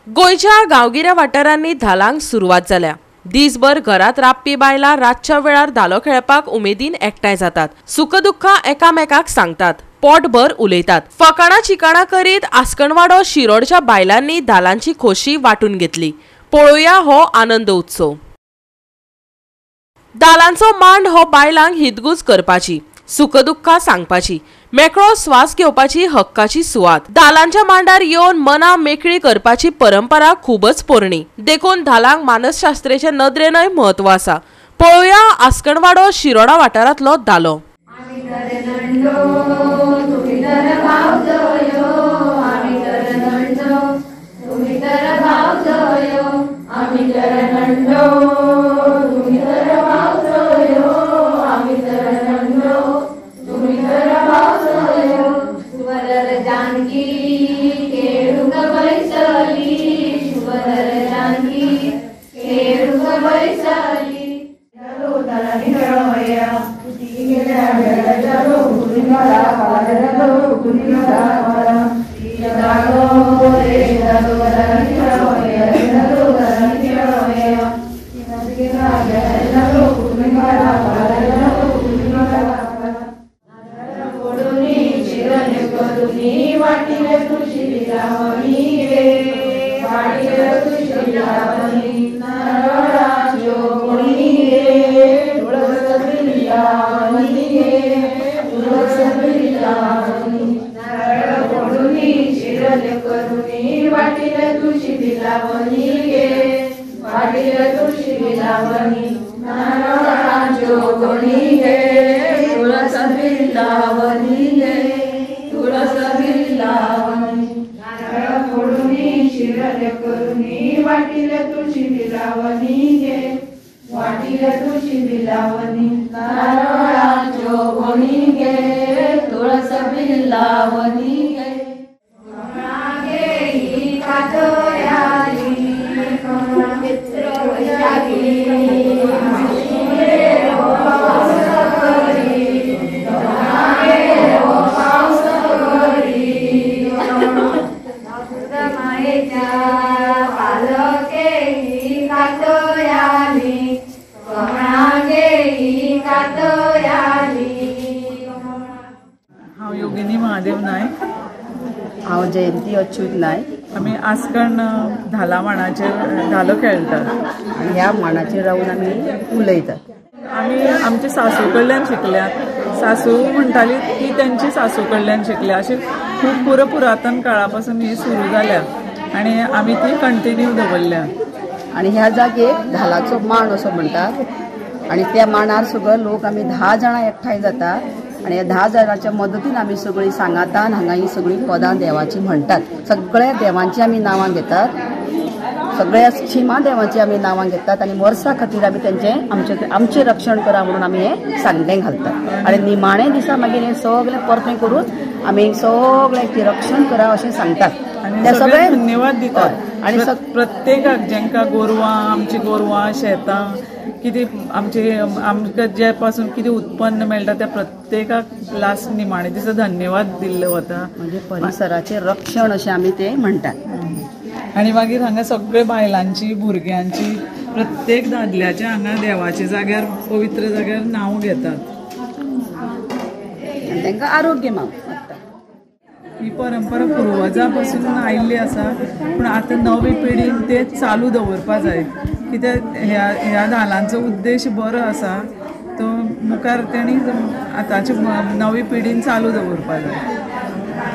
गोंयच्या गांवगिऱ्या वाठारांनी धालांक सुरवात जाल्या. दिसभर घरात राबपी बायलां रातच्या वेळार धालो खेळपाक उमेदीन एकठांय जातात. सुखदुख्खां एकामेकाक सांगतात, पोटभर उलयतात. फकाणां चिकाणां करीत आस्कणवाडो शिरोडच्या बायलांनी धालांची खोशी वांटून घेतली. पळोवया हो आनंद उत्सव. धालांचो मांड हो बायलांक हितगुज करपाची, सुखदुख्खां सांगपाची, मेकळो स्वास घेवपाची हक्काची सुवात. धालांच्या मांडार येवन मनां मेकळी करपाची परंपरा खूबच पोरणी, देखून धालांक मानसशास्त्रेचे नदरेनय म्हत्व आसा. पळोवया आस्कणवाडो शिरोडा वाठारांतलो धालो. हांव योगिनी महादेव नायक. हांव जयंती अच्युत नायक. आमी आस्कण धाला मांडाचेर धालो खेळटात आनी ह्या मांडाचेर रावन आमी उलयतात. आमी आमच्या सासू कडल्यान शिकल्यात. सासू म्हणटाली ती तेंची सासू कडल्यान शिकल्या. अशी खूब पुरातन काळा पासून ही सुरू जाल्या आनी आमी ती कंटिन्यू दवरल्या. आनी ह्या जागेक धालाचो मांड असो म्हणटात आनी त्या मांडार सगळे लोक आमी 10 जाणां एकठांय जातात आनी ह्या 10 जाणांच्या मदतीन आमी सगळीं सांगातान हांगा ही सगळीं पदां देवाची म्हणटात. सगळ्या देवांची आमी नांवां घेतात, सगळ्या शिमा देवांची आमी नांवां घेतात आनी वर्सा खातीर आमी तेंचें आमचें रक्षण करा म्हणून आमी हें सांगणें घालतात. आनी निमाणे दिसा मागीर हें सगळें परतें करून आमी सगळें रक्षण करा अशें सांगतात. ते सगळे धन्यवाद दितात. आनी प्रत्येकाक जेंका गोरवां, आमची गोरवां, शेतां कितें आमचे आमकां जे पासून कितें उत्पन्न मेळटा त्या प्रत्येकाक लास्ट निमाणे दिसा धन्यवाद दिल्ले वता. म्हणजे परिसराचें रक्षण अशें आमी तें म्हणटात. आनी मागीर हांगा सगळे बायलांची, भुरग्यांची, प्रत्येक दादल्याच्या हांगा देवाच्या जाग्यार, पवित्र जाग्यार नांव घेतात आनी तांकां आरोग्य मागतात. ही परंपरा पुर्वजां पासून आयिल्ली आसा, पूण आतां नवे पिढीन ते चालू दवरपा जाय. कित्याक ह्या धालांचो उद्देश बरो आसा, तो मुखार तेणी आतांचे नवे पिढीन चालू दवरपा जाय.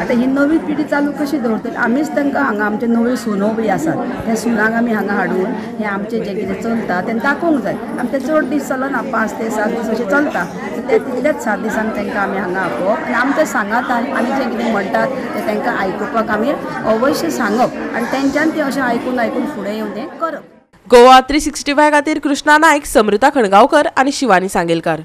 आतां ही नवी पिढी चालू कशी दवरतली? आमीच तांकां हांगा आमचे नव्यो सुनो बी आसात त्या सुनांक आमी हांगा हाडून हें आमचें जें कितें चलता तें दाखोवंक जाय. आनी तें चड दीस चलना, 5 ते 7 दीस अशें चलता. ते तितलेच 7 दिसांक तांकां आमी हांगा आपोवप आनी आमच्या सांगातान आमी जें कितें म्हणटात तें तांकां आयकुपाक आमी अवश्य सांगप आनी तेंच्यान तें अशें आयकून आयकून फुडें येवन तें करप. गोवा 365 खातीर कृष्णा नायक, समृता खणगांवकर आनी शिवानी सांगेलकार.